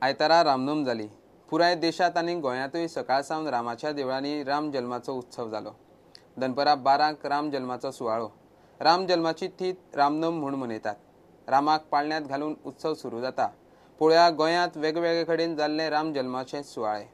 आयतारा रामनम जाली. पुराय देशांत आनी गोंयांतूय सकाळ सावन रामाच्या देवळांनी राम जल्माचो उत्सव जालो. दनपरां 12 राम जल्माचो सुवाळो. राम जल्माची तीथ रामनम म्हूण मनयतात. रामाक पाळण्यांत घालून उत्सव सुरू जाता. पळोवया गोंयांत वेगवेगळे कडेन जाल्ले Ram जल्माचे सुवाळे.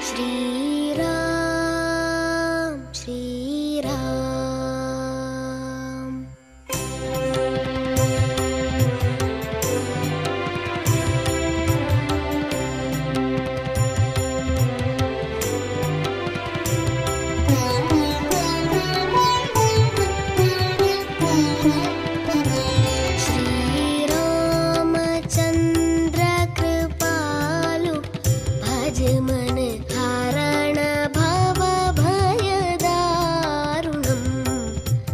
Shri Ram, Shri Ram. Shri Ramchandra Kripalu भज मन हरण भव भयदारुणं.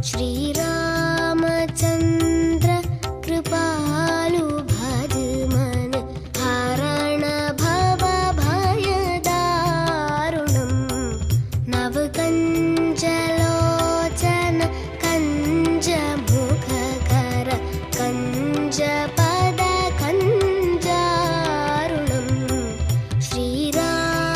श्री रामचंद्र कृपालु भज मन हरण भव भयदारुणं. नवकञ्जलोचन कञ्ज मुखकर कञ्ज पद कञ्जारुणं. श्रीरामचंद्र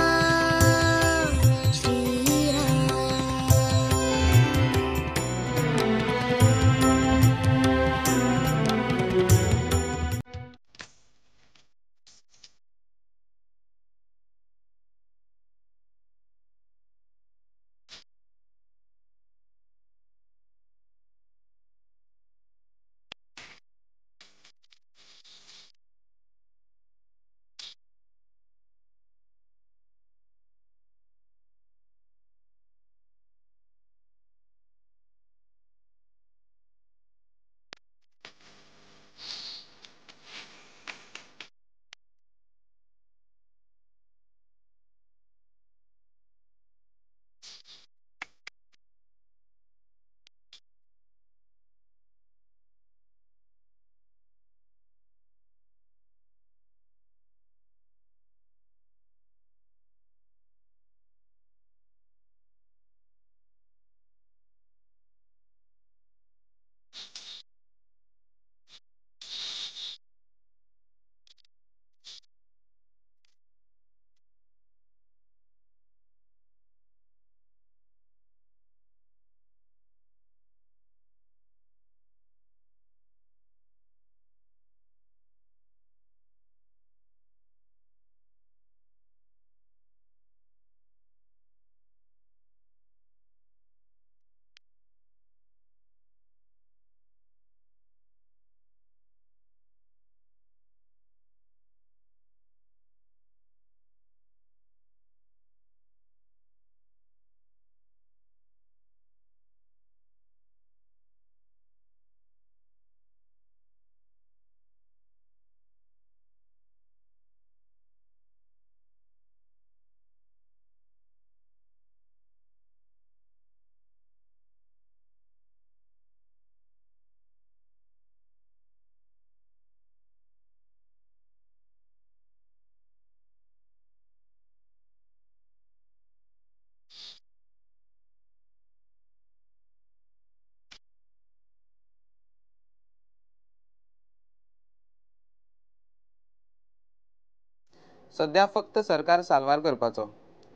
सध्या फक्त सरकार साल्वार करपाचो,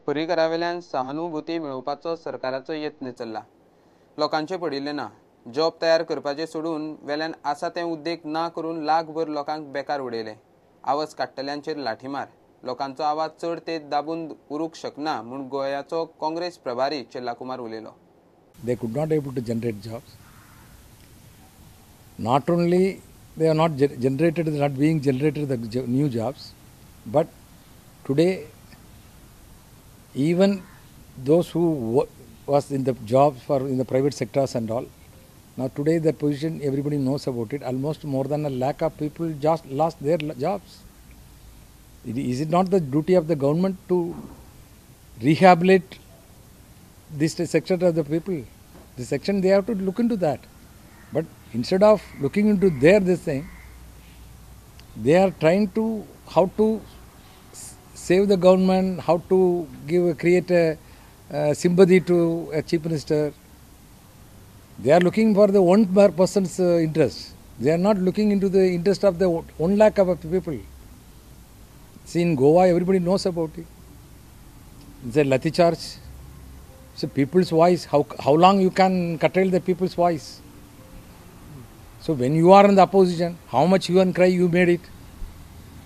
पर्रीकरावेल्यान सहानुभूती मेळोवपाचो सरकाराचो यत्न चल्ला. लोकांचे पडिल्लें ना. जॉब तयार करपाचें सोडून वेल्यान आसा तें उद्देग ना करून लाखभर लोकांक बेकार उडयले. आवाज काडटल्यांचेर लाठीमार. लोकांचो आवाज चड तेज दाबून उरूंक शकना म्हूण गोंयाचो काँग्रेस प्रभारी चेल्ला कुमार उलयलो. They could not able to generate jobs. Not only they are not generated, not being generated the new jobs, but today even those who was in the jobs for in the private sectors and all, now today that position everybody knows about it. Almost more than a lakh of people just lost their jobs. Is it not the duty of the government to rehabilitate this section of the people? This section they have to look into that. But instead of looking into their this thing, they are trying to how to save the government, how to create a sympathy to a chief minister. They are looking for the one person's interest. They are not looking into the interest of the 1 lakh of people. See, in Goa, everybody knows about it. It's a lathi charge. So people's voice, how long you can curtail the people's voice? So when you are in the opposition, how much hue and cry you made it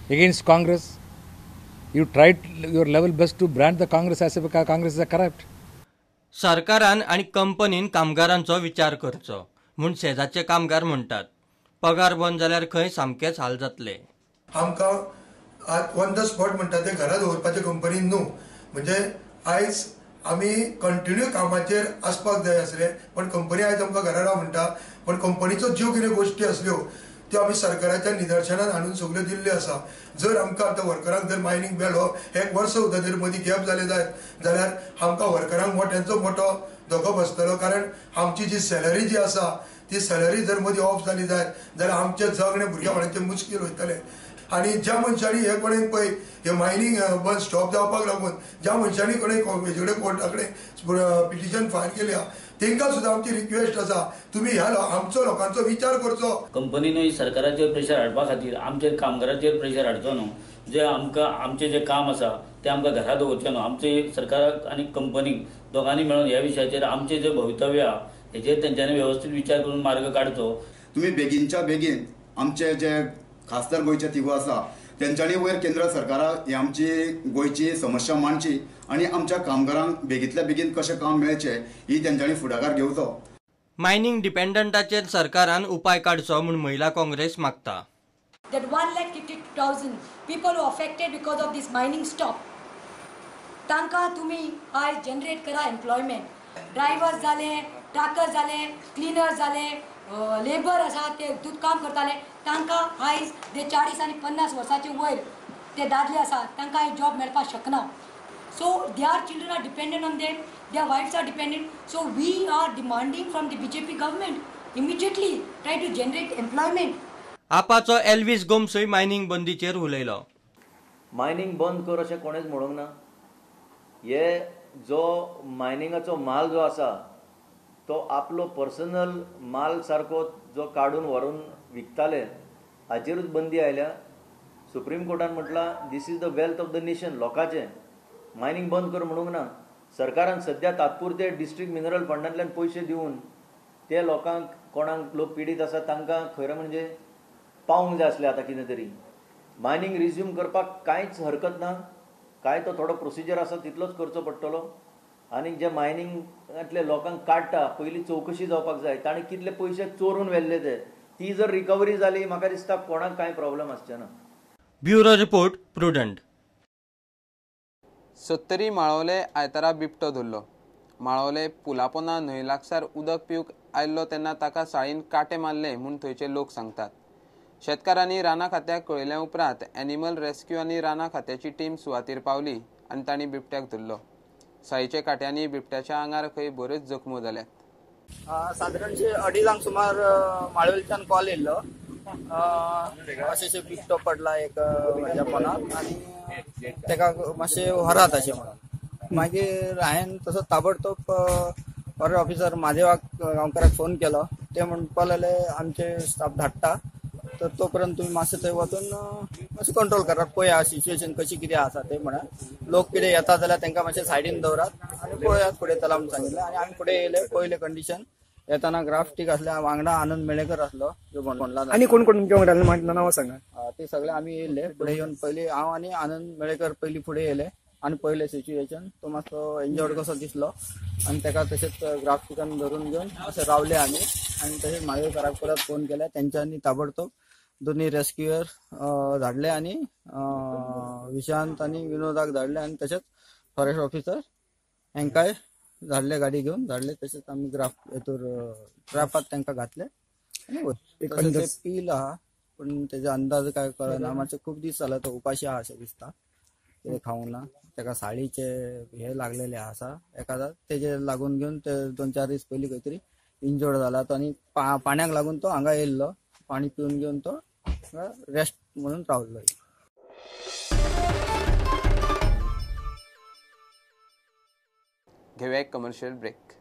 against Congress? You tried your level best to brand the Congress as if Congress is a corrupt. सरकारान आनी कंपनीन कामगारांचो विचार करचो म्हूण शेजाचे कामगार म्हणटात. पगार बंद जाल्यार खंय सामकेच हाल जातले. आमकां ऑन the spot म्हणटा ते घरा दवरपाचे कंपनीन न्हू, म्हणजे आयज आमी कंटिन्यू कामाचेर आसपाक जाय आसले, पण कंपनी आयज आमकां घरा राव म्हणटा. पण कंपनीचो ज्यो कितें गोश्टी आसल्यो त्यो आमी सरकाराच्या निदर्शनान हाडून सगल्यो दिल्ल्यो आसा. जर आमकां आतां वर्करांक जर मायनींग मेळ्ळो एक वर्स सुद्दां जर मदीं गॅप जालें जायत जाल्यार आमकां वर्करांक मोट्यांचो मोठो धोको बसतलो. कारण आमची जी सॅलरी जी आसा ती सॅलरी जर मदीं ऑफ जाली जायत जाल्यार आमचें जगणें भुरग्या बाळांचें मुश्कील वयतलें. आनी ज्या मनशांनी हे कडेन पळय हे मायनींग बंद स्टॉप जावपाक लागून ज्या मनशांनी कडेन हेजे कडेन कोर्टा कडेन पिटिशन फायल केल्या तांकां सुद्दां आमची रिक्वेस्ट आसा, तुमी ह्या आमचो लोकांचो विचार करचो. कंपनीनूय सरकाराचेर प्रेशर हाडपा खातीर आमचेर कामगाराचेर प्रेशर हाडचो न्हू. जे आमकां आमचें जें काम आसा तें आमकां घरा दवरचें न्हू. आमचे सरकाराक आनी कंपनीक दोगांनी मेळून ह्या विशयाचेर आमचें जें भवितव्य आहा हेचेर तेंच्यांनी वेवस्थीत विचार करून मार्ग काडचो. तुमी बेगीनच्या बेगीन आमचे जे खासदार गोंयचे तिगो आसा तेंच्यांनी वयर केंद्र सरकाराक ही आमची गोंयची समस्या मांडची आनी आमच्या कामगारांक बेगींतल्या बेगीन कशें काम मेळचें ही तेंच्यांनी फुडाकार घेवचो. मायनींग डिपेंडंटाचेर सरकारान उपाय काडचो म्हूण महिला काँग्रेस मागता. That 1,52,000 people who affected because of this mining stop, तांकां तुमी आयज जनरेट करा एम्प्लॉयमेंट. ड्रायव्हर्स जाले, ट्रकर्स जाले, क्लिनर्स जाले, लेबर आसा ते दूद काम करताले, तांकां आयज जे 40 आनी 50 वर्साचे वयर ते दादले आसा तांकां आयज जॉब मेळपाक शकना. So their children are dependent on them, their wives are dependent. So we are demanding from the BJP government immediately try to generate employment. आपाचो Elvis गोम्सूय mining बंदीचेर उलयलो. मायनींग बंद कर अशें कोणेच म्हणूंक ना. हे जो मायनिंगाचो माल जो आसा तो आपलो पर्सनल माल सारको जो काडून व्हरून विकताले हाचेरूच बंदी आयल्या. सुप्रीम कोर्टान म्हटलां this is the wealth of the nation. लोकांचें मायनींग बंद कर म्हणूंक ना. सरकारान सद्या तात्पुरते डिस्ट्रिक्ट मिनरल फंडांतल्यान पयशे दिवन ते लोकांक कोणाक लोक पिडीत आसा तांकां खरें म्हणजे पावूंक जाय आसलें. आतां कितें तरी मायनींग रिज्यूम करपाक कांयच हरकत ना. कांय तो थोडो प्रोसिजर आसा तितलोच करचो पडटलो. आनी जे मायनिंगांतले लोकांक काडटा पयलीं चवकशी जावपाक जाय, ताणें कितले पयशे चोरून व्हेल्ले ते, ती जर रिकवरी जाली म्हाका दिसता कोणाक कांय प्रॉब्लम आसचे ना. Bureau report, Prudent. Sattari Malavli आयतारा बिबटो धरलो. माळवले पुलापोना न्हंय लागसार उदक पिवंक आयल्लो तेन्ना ताका साळीन कांटे मारले म्हूण थंयचे लोक सांगतात. शेतकारांनी रानां खात्याक कळयल्या उपरांत एनिमल रेस्क्यू आनी रानां खात्याची टीम सुवातेर पावली आनी तांणी बिबट्याक धरलो. साळीच्या कांट्यांनी बिबट्याच्या आंगार खंय बऱ्योच जखमो जाल्यात. सादारणशे 2:30 सुमार माळवेलच्यान कॉल येयल्लो, अशें बिबटो पडला एक हेज्या पोनाक आनी तेका मातशें व्हरात अशें म्हणून. मागीर हांवें तसो ताबडतोब फॉरेस्ट ऑफिसर म्हादेवाक गांवकाराक फोन केलो. ते म्हणपाक लागले आमचे स्टाफ धाडटा, तर तोपर्यंत तुमी मातशें थंय वचून मातशें कंट्रोल करात, पळया सिच्युएशन कशी कितें आसा ते म्हणा. लोक कितें येता जाल्यार तांकां मातशें सायडीन दवरात आनी पळयात फुडें चला म्हूण सांगिल्लें. आनी आमी फुडें येयले, पळयलें कंडिशन. येताना ग्राफ्टीक आसले, वांगडा आनंद मेळेकर आसलो जो बोंडला. आनी कोण कोण तुमच्या वांगडा नांव सांगा. ते सगळे आमी येयले फुडें येवन पयलीं हांव आनी आनंद मेळेकर पयलीं फुडें येयले आनी पयलें सिच्युएशन. तो मातसो इंजर्ड कसो दिसलो आनी ताका तशेंच ग्राफ्टिकान धरून घेवन अशें रावले आमी. आनी तशेंच मागीर घराक परत फोन केले, तेंच्यांनी ताबडतोब दोनी रेस्क्युअर धाडले आनी विशांत आनी विनोदाक धाडले आनी तशेंच फॉरेस्ट ऑफिसर हांकांय धाडले, गाडी घेवन धाडले. तशेंच आमी ग्राफ हेतूर ट्रॅपात तांकां घातले आनी ते पील आहा, पूण तेजो अंदाज काय कळना. मातशें खूब दीस जाला तो उपाशी आहा अशें दिसता, कितें खावंक ना. ताका साडीचे हे लागलेले आसा एखादा, तेजे लागून घेवन ते 2-4 दीस पयलीं खंय तरी इंजर्ड जाला तो आनी पाण्याक लागून तो हांगा येयल्लो, पाणी पिवन घेवन तो रेस्ट म्हणून रावल्लो. घेवया एक कमर्शियल ब्रेक.